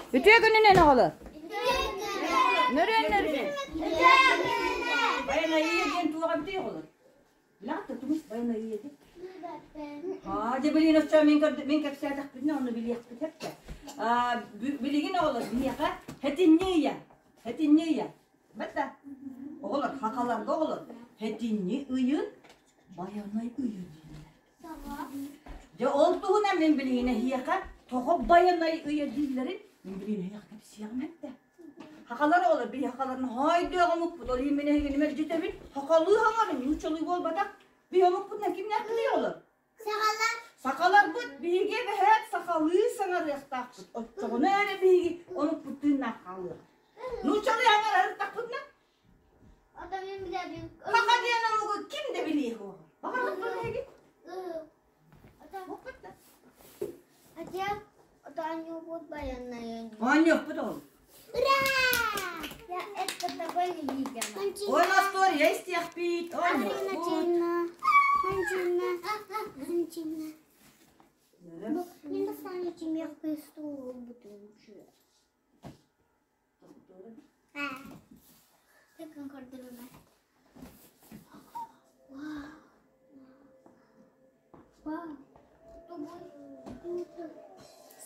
Үтүө күнүнэн оҕолор! Нөрүөн нөрүөн! Байанайыйа диэн туох эбитий оҕолор? Билэҕит да тумус байанайыйа диэн? Аа, дьэ билигин оччо мин көрд мин кэпсээтэхпитинэ ону билиэхпит эптэ. Аа, билигин оҕолор биһиэхэ хэтинньи ыйа, хэтинньи ыйа. Бэтэ. Оҕолор, хахаларга оҕолор хэтинньи ыйын байанай ыйа дииллэр. Дьэ ол туһунан мин билигин эһиэхэ тоҕо байанай ыйа дииллэрин мин билигин эһиэхэ кэпсиэҕим эттэ. Хахалар оҕолор биһи хахаларын хойдуох омукпут, ол иһин мин эһигини мэлдьитэбин, хахалыы хаҥарын, нууччалыы буолбатах. Биһи омукпутунан кимнээхпитий оҕолор? Сахалар. Сахаларбыт биһиги эбэһээт сахалыы саҥарыахтаахпыт. Оччоҕуна эрэ биһиги омукпут тыыннаах хаалыаҕа. Нууччалыы хаҥарарыттахпытына Саха диэн омугу ким да билиэ суоҕа. Баҕарбыт эһиги? Оонньуохпут ол. Ура! Я это такой не видела. Ой, история истиэхпит, оонньуохпут.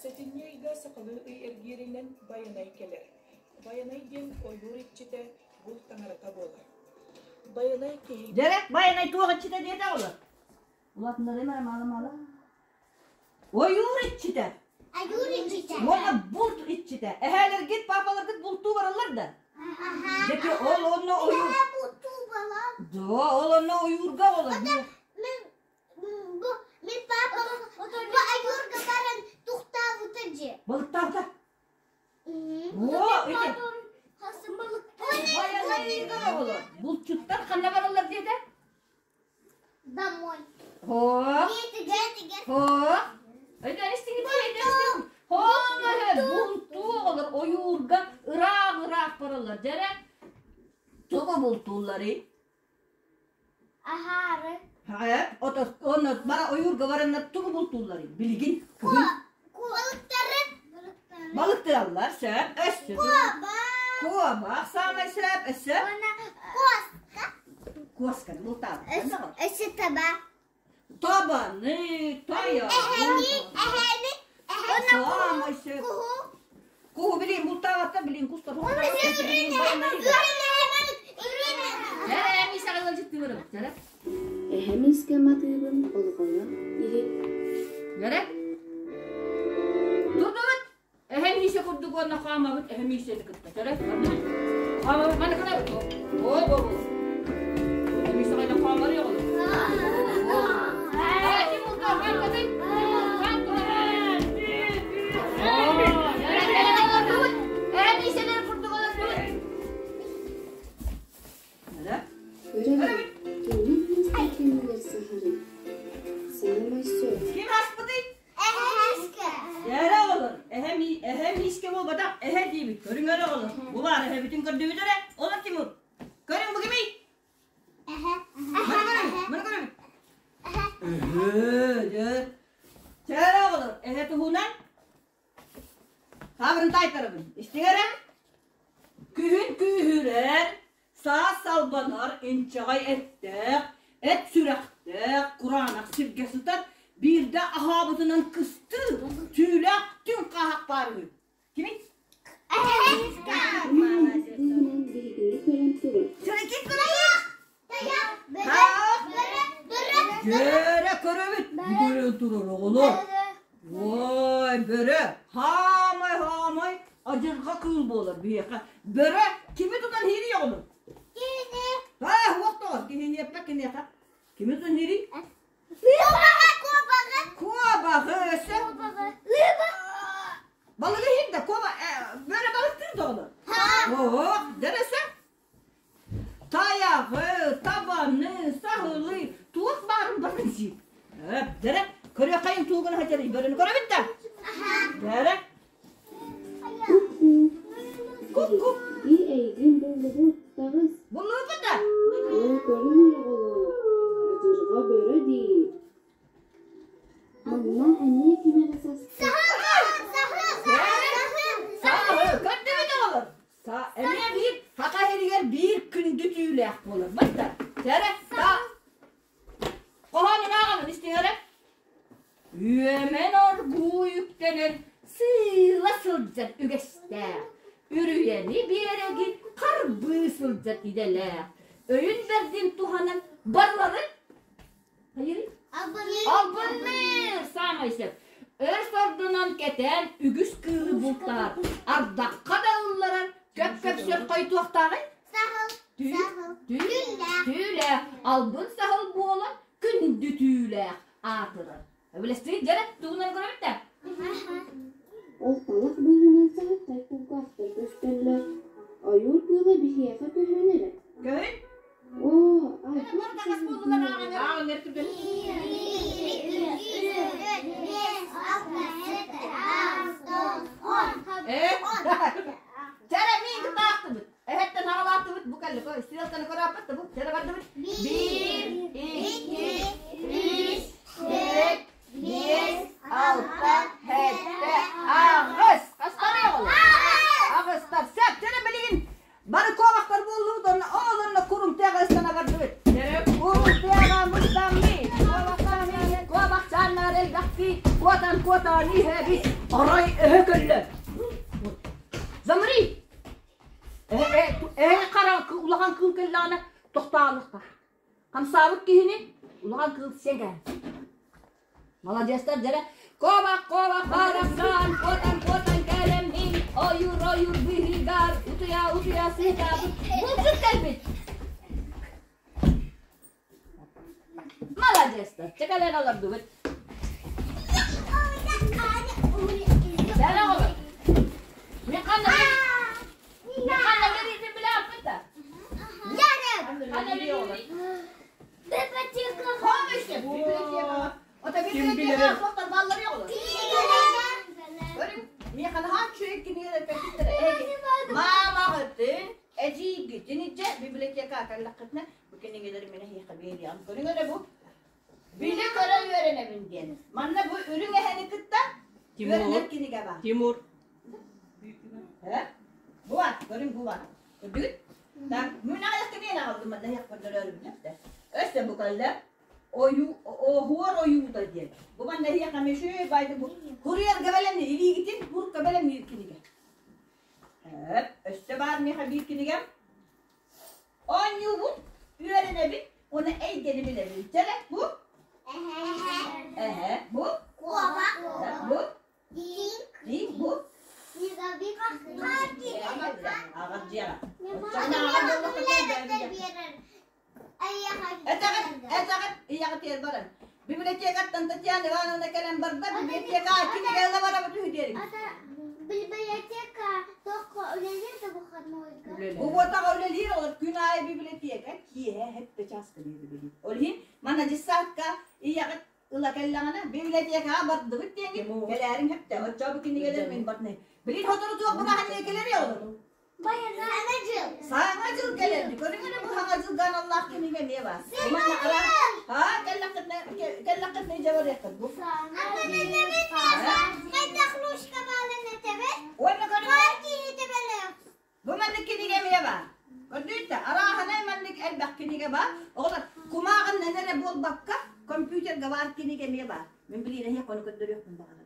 Сэтинньи ыйга сахалыы ый эргииринэн Байанай кэлэр. Байанай диэн ойуур иччитэ, булт таҥарата буолар. Байанай киһи Дьэрэ, Байанай туох иччитэ диэтэ оҕолор? Улаатыннарыам эрэ маала-маала. Ойуур иччитэ. Ойуур иччитэ. Уонна булт иччитэ. Эһээлэргит, папаларгыт бултуу бараллар да? Дьэки ол онно ойуур... бултуу балар. Да, ол онно ойуурга олор. Мин бу мин папа бу ойуурга баран тухтаабыта дьэ. Балыктаабыта? О, ити. Булчуттар ханна бараллар диэтэ? Домой. Хо. Хо. Бултуу оҕолор ойуурга ыраах-ыраах бараллар. Дьэрэ, тугу бултуулларый? Аһаары. Онно бара ойуурга бараннар тугу бултуулларый? Билигин кыһын. Балыктары. Балыктыраллар, сөп, өссө. Куобах. Куобах саамай сөп, өссө. Куоска. Куосканы бултаабыт. Өссө таба. Табаны, тайаҕы. Эһэни, эһэни, эһэни. Саамай сөп. Куһу. Куһу билин бултаабаттар, билин кустар. Эһэм искэ матыыбын олҕойо иһит. Бэрэ. Турдубут. Эһэм иисэ курдук уонна хаамабыт эһэм иисэни кытта. Төрө. Хаамабыт маны кынабыт. О, о, о. Эһэм иисэ хайда хаамары оҕолор. Эһэм иисэлэр курдук олордубут. Көрөбүн, кэннин муоста кэннигэр саһарый. Саамай сөп. Ким аспытый? Эрэ оҕолор, эһэм эһэм иискэ буолбатах, эһэ диибит. Көрүҥ эрэ оҕолор. Бу баар эһэбитин көрдүгүт эрэ. Олор Тимур. Көрүҥ бу кимий? Эһэ. Маны көрүҥ, маны көрүҥ. Эһэ, дьэ. Чэ эрэ оҕолор, эһэ туһунан Таабырын таайтарабын. Истиҥ эрэ. Күһүн күүһүрэр, саас салбанар инчэҕэй эттээх, эт сүрэхтээх, кураанах сиргэ сытар, биирдэ аһаабытынан кыстыы, түүлээх түҥ хааһах баар үһү. Кимий? Маннык быыһынан биһигини көрөн турар. Сирикин көрөйөх! Бөрө көрөбүт. Көрөн турар оҕолор. Ой, бөрө, хаамай-хаамай, адьырҕа кыыл буолар биһиэхэ. Бөрө кими тутан иһирий оҕолор? Кини. Аа, уох тоҕор, киһини эппэт киниэхэ. Кими тутан иһирий? Куобаҕы, куобаҕы. Куобаҕы өссө. Куобаҕы. Лыба. Балыгы иһин да, куоба, бөрө балыктыыр да оҕолор. Ох, дьэ өссө. Тайаҕы, табаны, саһылы, туох баарын барытын сиир. Дэрэ, көрүөххэйин тугун сылдьарый, бөрөнү көрөбүт да? Дэрэ. Ку-ку. Ку-ку. И эйигин буллубут, таҕыс. Буллубут да? Оо, көрүҥ оҕолоор, адьырҕа бөрө дии. Манна эмиэ ким эрэ саста. Саһыл, саһыл, саһыл, саһыл. Эмиэ биир саха иһигэр биир күндү түүлээх буолар. Бытта. Сэрэ, та. Хоһоонун ааҕабын истиҥ эрэ. Үөмэн оргууй үктэнэн сыыла сылдьар үгэстээх, үрүйэни биэрэги харбыы сылдьар идэлээх, өйүн бэрдин туһанан барыларын Албынныыр саамай сөп. Өр сордонон кэтээн үгүс кыылы бултаар, ардахха да ылларар көп-көпсөр хойутуохтааҕый? Саһыл. Түүлээх. Албын саһыл буолан күндү түүлээх аатырар. Өбүлэстигит дьэрэ тугунан көрөбүт да? Ол талах быыһынан саһархай кулгаахтар көстөллөр. Ойуур кыыла биһиэхэ көһөн эрэр. Көһүн? Оо, айбыт саһыл Чэрэ миин кытаахтыбыт. Эһэттэн аҕалаатыбыт бу кэллик. Стрелканы көрөөппүт да бу. Чэрэ бардыбыт. Биир, икки, үс, түөрт, биэс, алта, сэттэ, аҕыс. Хастарый оҕолор? Аҕыстар. Сөп, чэрэ билигин бары куобахтар буоллубут онно ол онно курумтыаҕа ыстана бардыбыт. Курумтыаҕа мустаммыт, куобахтаммыт, куобахчааннар элбэхтии, куотан-куотан иһэбит, арай өһө көллө. Замри! Эһэ хара улахан кыыл кэллэҕинэ тохтоолуохтаах. Хамсаабыт киһини улахан кыыл сиэн кэһэр. Маладьыастар дьэрэ Кобах кобах барахсан куотан куотан кэлэммин ойуур ойуур быыһыгар утуйа утуйа сытабыт булчут кэлбит. Маладьыастар чэ кэлэн олордубут. Дьэрэ оҕолор. Мин ханна Мин ханна билиитин билээппит да? Ханна билиитин? Эдьиийгитин илдьэ библиотека кэллэххитинэ бу кинигэлэри мин эһиэхэ биэриэҕим. Көрүҥ эрэ бу. Билэ көрө үөрэнэбин диэн. Манна бу үрүҥ эһэни кытта үөрэнэр кинигэ баар. Тимур. Бу бар, көрүҥ бу бар. Көрдүгүт? Так, мин аҕыйах кинигэни аҕаллым, манна эһиэхэ көрдөрөөрүбүн эптэ. Өссө бу кэллэ. Ойуу, оһуор ойуута диэн. Бу манна эһиэхэ мүшүй байды бу. Курьерга бэлэмниир, илиигитин курукка бэлэмниир кинигэ. Өссө баар миэхэ биир кинигэм. Оонньуубун, үөрэнэбин уонна эйгэни билэбин. Чэ бу? Эһэ. Бу? Бу? Тииҥ бу? Этэҕит, этэҕит, ийэҕитигэр баран. Библиотекаттан Татьяна Ивановна кэлэн барда, библиотека кинигэ ыла барабыт үһү диэри. Библиотека только үлэлиир да выходнойга. Бу буотаҕа үлэлиир олор күн аайы библиотека киэһэ хэттэ чааска диэри Ол иһин манна дьыссаакка ийэҕит ыла кэллэҕинэ библиотекаҕа бардыбыт диэҥҥит кэлээриҥ хэптэ оччоо бу кинигэлэр мин батнай билин сотору туох быраһанньыга кэлэр олор Саҥа дьыл. Саҥа дьыл кэлэр. Көрүҥ эрэ бу саҥа дьылга аналлаах кинигэ эмиэ баар. Аа, кэллэххитинэ кэллэххитинэ дьэ барыаххыт бу. Хайдах ручка баалын этэбит? Уонна көрүҥ эрэ. Киһи тэбэлээх. Бу маннык кинигэ эмиэ баар. Көрдүүт да, арааһынай маннык элбэх кинигэ баар. Оҕолор, кумааҕыннан эрэ буолбакка, компьютерга баар кинигэ эмиэ баар. Мин билиин эһиэхэ ону көрдөрүөхпүн баҕарабын.